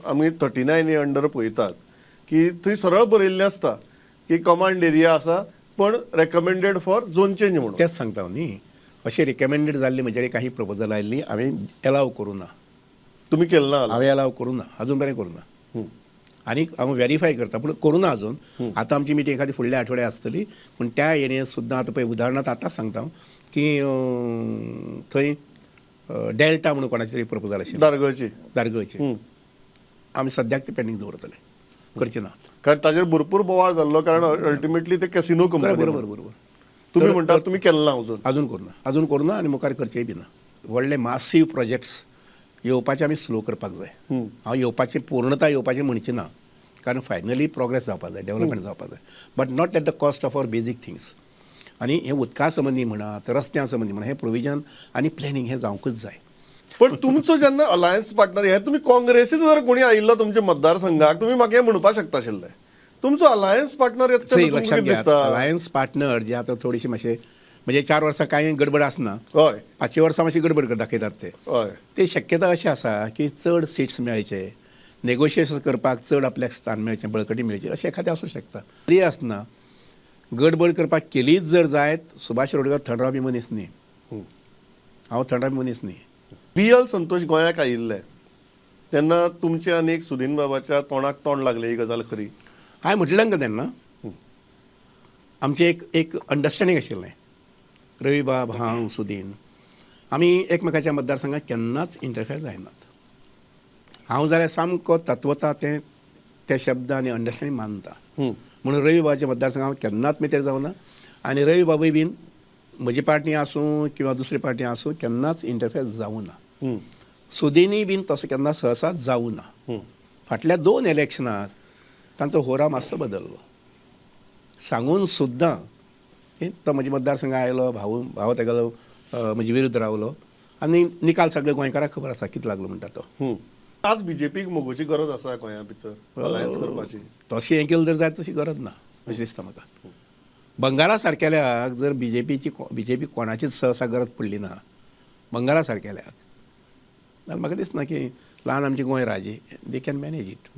आमी 39 अंडर पळयतात की थंय सरळ बरयल्लें आसता की कमांड एरिया आसा पण रेकमेंडेड फॉर झोन चेंज म्हणून. तेच सांगता न्ही, अशें रिकमेंडेड जाल्ली म्हजे कडेन काही प्रपोजल आयिल्ली, हांवें एलाव करूं ना. तुमी केलें ना? हांवें एलाव करूं ना, अजून मेरेन करूं ना. आनी हांव वेरीफाय करता पूण करूं ना अजून. आतां आमची मिटींग एखादी फुडल्या आठवड्या आसतली, पूण त्या एरियेंत सुद्दां आतां पळय उदाहरणांत आतांच सांगता हांव की थंय डेल्टा म्हणून कोणाची तरी प्रपोजल आशिल्लें, दारगळची. दारगळची आमी सद्याक ते पेंडींग दवरतले, करचे ना, कारण ताजेर भरपूर बोवाळ जाल्लो, कारण अल्टिमेटली ते कॅसिनो कंपनी. बरोबर बरोबर. तुमी म्हणटा तुमी केलें ना अजून? अजून करूं ना, अजून करूं ना आनी मुखार करचेय बी ना. व्हडले मासीव प्रोजेक्ट्स येवपाचे आमी स्लो करपाक जाय. हांव येवपाचे पूर्णता येवपाचें म्हणचें ना, कारण फायनली प्रोग्रेस जावपाक जाय, डेवलपमेंट जावपाक जाय, but not at the cost of our basic things. आनी हे उदका संबंदी म्हणात, रस्त्या संबंदी म्हणा, हें प्रोविजन आनी प्लॅनिंग हें जावंकूच जाय. पण तुमचो जेन्ना अलायन्स पार्टनर हे तुमी काँग्रेसीचो जर कोणी आयिल्लो तुमच्या मतदारसंघाक, तुमी म्हाका हें म्हणपाक शकता आशिल्ले, तुमचो अलायन्स पार्टनर येता. लक्षात घेयात, अलायन्स पार्टनर जे आतां थोडीशी मातशें म्हणजे 4 वर्सां कांय गडबड आसना, हय, 5 वर्सां मातशी गडबड दाखयतात ते. हय, ते शक्यता अशी आसा की चड सिट्स मेळचे, नेगोशिएशन करपाक चड आपल्याक स्थान मेळचें, बळकटी मेळची, अशें एखादें आसूं शकता. तरी आसतना गडबड करपाक केलीच जर जायत, सुभाष शिरोडकर थंड रावपी मनीस न्ही, हांव थंड रावपी मनीस न्ही. बी.एल. संतोष गोंयाक आयिल्ले तेन्ना तुमचे आनी एक सुदीन बाबाच्या तोंडाक तोंड लागलें, ही गजाल खरी? हांवें म्हटलें तांकां तेन्ना आमचें एक एक अंडरस्टँडींग आशिल्लें, रवी बाब, हांव, सुदीन, आमी एकमेकाच्या मतदारसंघात केन्नाच इंटरफेर जायनात. हांव जाल्यार सामको तत्वता तें ते शब्द आनी अंडरस्टँडींग मानता, म्हणून रवी बाबाच्या मतदारसंघात हांव केन्नाच मेतेर जावना, आनी रवी बाबूय बीन म्हजी पार्टी आसूं किंवा दुसरी पार्टी आसूं केन्नाच इंटरफेर जावं ना. सुदिनी बीन तसो केन्ना सहसा जावं ना. फाटल्या 2 इलेक्शनात तांचो होरा मातसो बदल्लो, सांगून सुद्दां तो म्हज्या मतदारसंघात आयलो, भाऊ भाव तेगेलो म्हजे विरुद्ध रावलो आनी निकाल सगळे गोंयकारांक खबर आसा कितें लागलो म्हणटा तो. आज बीजेपीक मोगोची गरज आसा गोंया भितर अलायन्स करपाची? तशें हें केलें जर जायत तशी गरज ना अशें दिसता म्हाका. बंगारा सारकेल्याक जर बीजेपी कोणाचीच सहसा गरज पडली ना, बंगारा सारकेल्याक, जाल्यार म्हाका दिसना की ल्हान आमचें गोंय राज्य they can manage it.